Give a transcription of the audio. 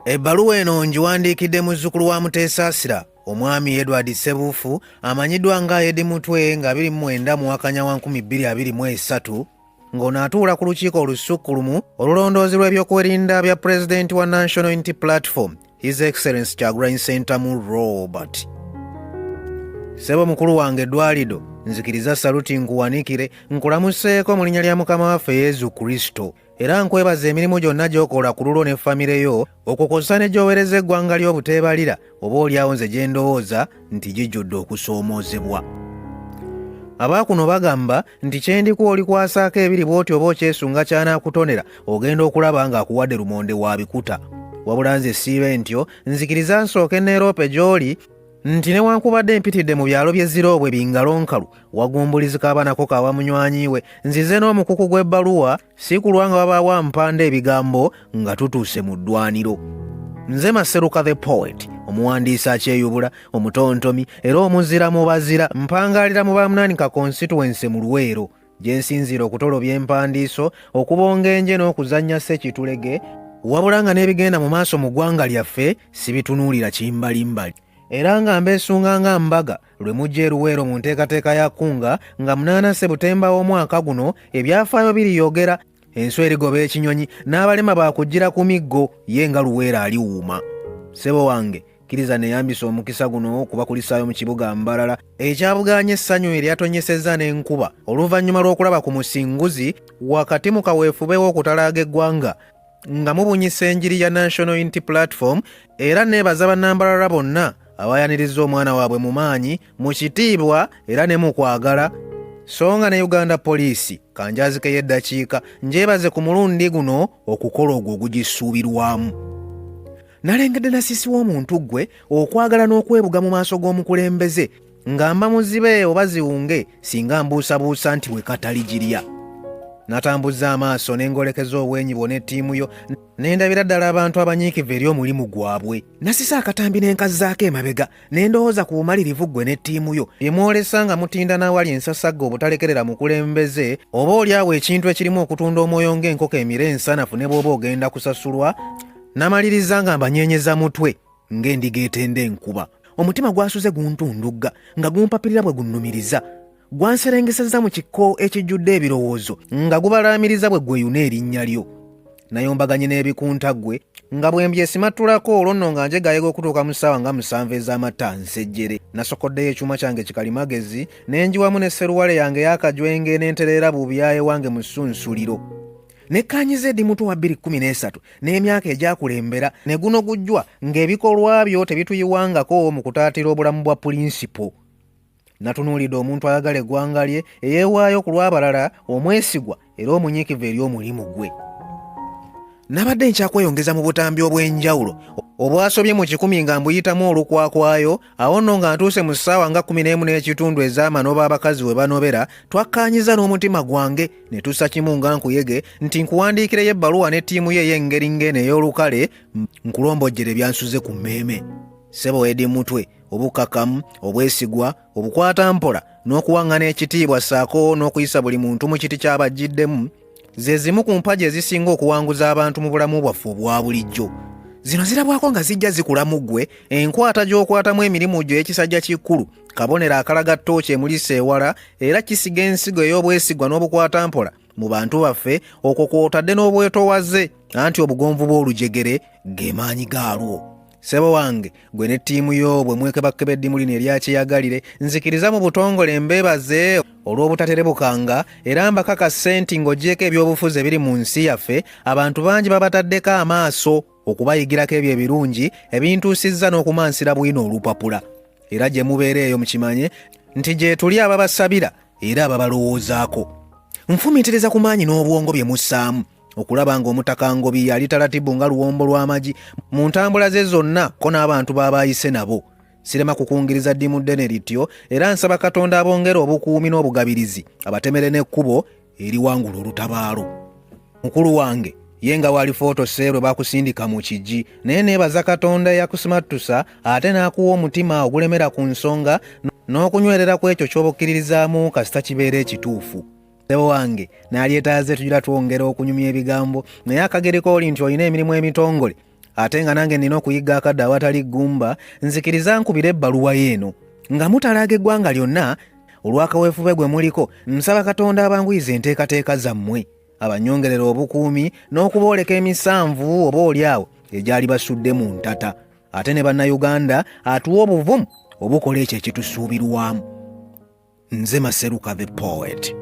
Ebbaluwa eno ngiwandiikidde muzzukulu wa Muteesaasira, Omwami Edward Ssebuufu amanyiddwa nga Edi Mutwe nga 29 Muwakanya wa 2023, ng'ono atuula ku lukiiko olusukkulumu olulondoozi lw'ebyokwerinda bya pulezidenti wa National Unity Platform, His Excellency Kyagulanyi Ssentamu Robert. Ssebo mukulu wange Dwalido, nzikiriza saluti nkuwanikire nkulamuseeko mu linnya lya Mukama waffe Yesu Kristo. Era nkwebaza emirimu gyonna gy'okola ku lulwo ne famire yo, okwo kw'ossa ne gy'oweereza eggwanga lyo obuteebalira, oba olyawo nze gye ndowooza nti gijjudde okusoomoozebwa. Abaakuno bagamba nti kyendikuwa olikwasaako ebiri bw'oti oba okyesunga ky'anaakutonera ogenda okulaba ng'akuwadde lumonde wa bikuta. Wabula nze siibe ntyo, nzikiriza nsooke neeroope gy'oli nti newankubadde mpitidde mu byalo by'e Ziroobwe bingalonkalu wagumbulizi k'abanako kawa munywanyi we nzize n'omukuku gw'ebbaluwa si kulwa nga wabaawo ampanda ebigambo nga tutuuse mu ddwaniro. Nze Maseruka the poet, omuwandiisi akyeyubula, omutontomi era omuzira mu bazira, mpangaalira mu Baamunaanika constituency mu Luweero, gye nsinziira okutolobya empandiiso, okubonga enje n'okuzannya ssekitulege, wabula nga n'ebigenda mu maaso mu ggwanga lyaffe sibitunuulira kimbalimbali. Era nga mbeesunga nga mbaga lwe mujja e Luweero mu nteekateeka ya Kunga nga 8 Sebutemba w'omwaka guno, ebyafaayo biriyogera, enswa erigoba ekinyonyi n'abalema baakujjira ku miggo, ye nga Luweero aliwuuma. Ssebo wange, kkiriza neeyambise omukisa guno okubakulisaayo mu kibuga Mbarara ekyabugaanye essanyu eryatonyesezza n'enkuba oluvannyuma lw'okulaba ku musinguzi wakati mu kaweefube w'okutalaaga eggwanga nga mubunyisa enjiri ya National Unity Platform. Era neebaza bannambarara bonna abaayanirizza omwana waabwe mu maanyi, mu kitiibwa era ne mu kwagala. So nga ne Uganda Poliisi kanjazikeyo eddakiika njebaze ku mulundi guno okukola ogwo ogugisuubirwamu. Nalengedde nasiisi w'omuntu ggwe okwagala n'okwebuga mu maaso g'omukulembeze nga mba muzibe oba ziwunge singa mbuusabuusa nti we kataligirya. Natambuzza amaaso ne ngolekeza obwenyi bwo ne ttiimu yo ne ndabira ddala abantu abanyiikivu eri omulimu gwabwe. Nasisa akatambi ne nkazzaako emabega ne ndowooza ku bumalirivu ggwe ne ttiimu yo bye mwolesa nga mutinda n'awali ensasagge obutalekerera mukulembeze, oba oli awo ekintu ekirimu okutunda omwoyo ng'enkoko emira ensanafu ne bw'oba ogenda kusasulwa. Namaliriza nga mbanyeenyeza mutwe ng'endiga etenda enkuba. Omutima gwasuze guntundugga nga gumpapirira bwe gunnumiriza, gwanserengesezza mu kikko ekijjudde ebirowoozo nga gubalaamiriza bwe gweyuna erinnya lyo. Nayombaganye n'ebikunta ggwe nga bwe mbyesimattulako, olwo nno nga njegayega okutuuka mu ssaawa nga 7 ez'amata nsejjere. Nasokoddeyo ekyuma kyange kikalimagezi ne ngiwamu ne sseruwale yange ey'akajwenge ne ntereera bubyaye wange mu ssunsuliro. Nekkaanyiza Edi Mutwe wa 2013 n'emyaka egyakulembera ne guno gujjwa ng'ebikolwa byo tebituyiwangako mu kutaatira obulamu bwa pulinsipo. Natunuulidde omuntu ayagala eggwanga lye, eyeewaayo ku lw'abalala, omwesigwa era omunyiikivu eri omulimu gwe. Nabadde nkyakweyongeza mu butambi obw'enjawulo obwasobye mu 100 nga mbuyitamu olukwakwayo, awo nno nga ntuuse mu ssaawa nga 11 n'ekitundu ez'amanoba abakazi we banobera, twakkaanyiza n'omutima gwange ne tussa kimu nga nkuyege nti nkuwandiikireyo ebbaluwa ne ttiimu yo ey'engeri ng'eno ey'olukale nkulombojjere byansuze ku mmeeme. Ssebo Edi Mutwe, obukkakkamu, obwesigwa, obukwatampola n'okuwaŋŋana ekitiibwa ssaako n'okuyisa buli muntu mu kiti ky'abajjiddemu ze zimu ku mpagi ezisinga okuwanguza abantu mu bulamu bwaffe obwa bulijjo. Zino zirabwako nga zijja zikula mu ggwe, enkwata gy'okwatamu emirimu gyo ekisajja kikkulu, kabonero akalaga ttooki emulisa ewala era kisiga ensigo ey'obwesigwa n'obukwatampola mu bantu baffe, okwo kw'otadde n'obwetowaze anti obugonvu bw'olujegere ge maanyi gaalwo. Ssebo wange, gwe ne ttiimu yo bwe mwekebakeba eddimu lino erya kyeyagalire, nzikiriza mu butongole mbeebaze olw'obutaterebukanga era mbakakase nti ng'oggyeeko ebyobufuzi ebiri mu nsi yaffe, abantu bangi babataddeko amaaso okubayigirako ebyo ebirungi ebintuusizza n'okumansira bwino olupapula. Era gye mubeera eyo mukimanye nti gyetuli ababasabira era ababalowoozaako. Nfumiitiriza ku maanyi n'obwongo bye mussaamu okulaba ng'omutaka Ngobi yali talatibu nga luwombo lw'amagi mu ntambula ze zonna ko n'abantu b'abaayise nabo. Sirema kukungiriza ddimu ddene lityo era nsaba Katonda abongere obukuumi n'obugabirizi, abatemere n'ekkubo eriwangula olutabaalo. Mukulu wange ye nga wali footo seerwe bakusindika mu kigi, naye neebaza Katonda eyakusimattusa ate n'akuwa omutima ogulemera ku nsonga n'okunywerera ku ekyo ky'obukkiririzaamu kasita kibeera ekituufu. Ssebo wange, nalyetaaze tujira twongera okunyumya ebigambo, naye akagereko oli nti olina emirimu emitongole Ate nga nange nnina okuyigga akadde awatali ggumba, nzikiriza nkubire ebbaluwa yo eno nga mutalaaga eggwanga lyonna olw'akaweefube gwe muliko. Nsaba Katonda abanguyize enteekateeka zammwe, abanyongerere obukuumi n'okubooleka emisanvu oba oli awo egyali basudde mu ntata, ate ne Bannayuganda atuwa obuvumu obukola ekyo ekitusuubirwamu. Nze Maseruka the Poet.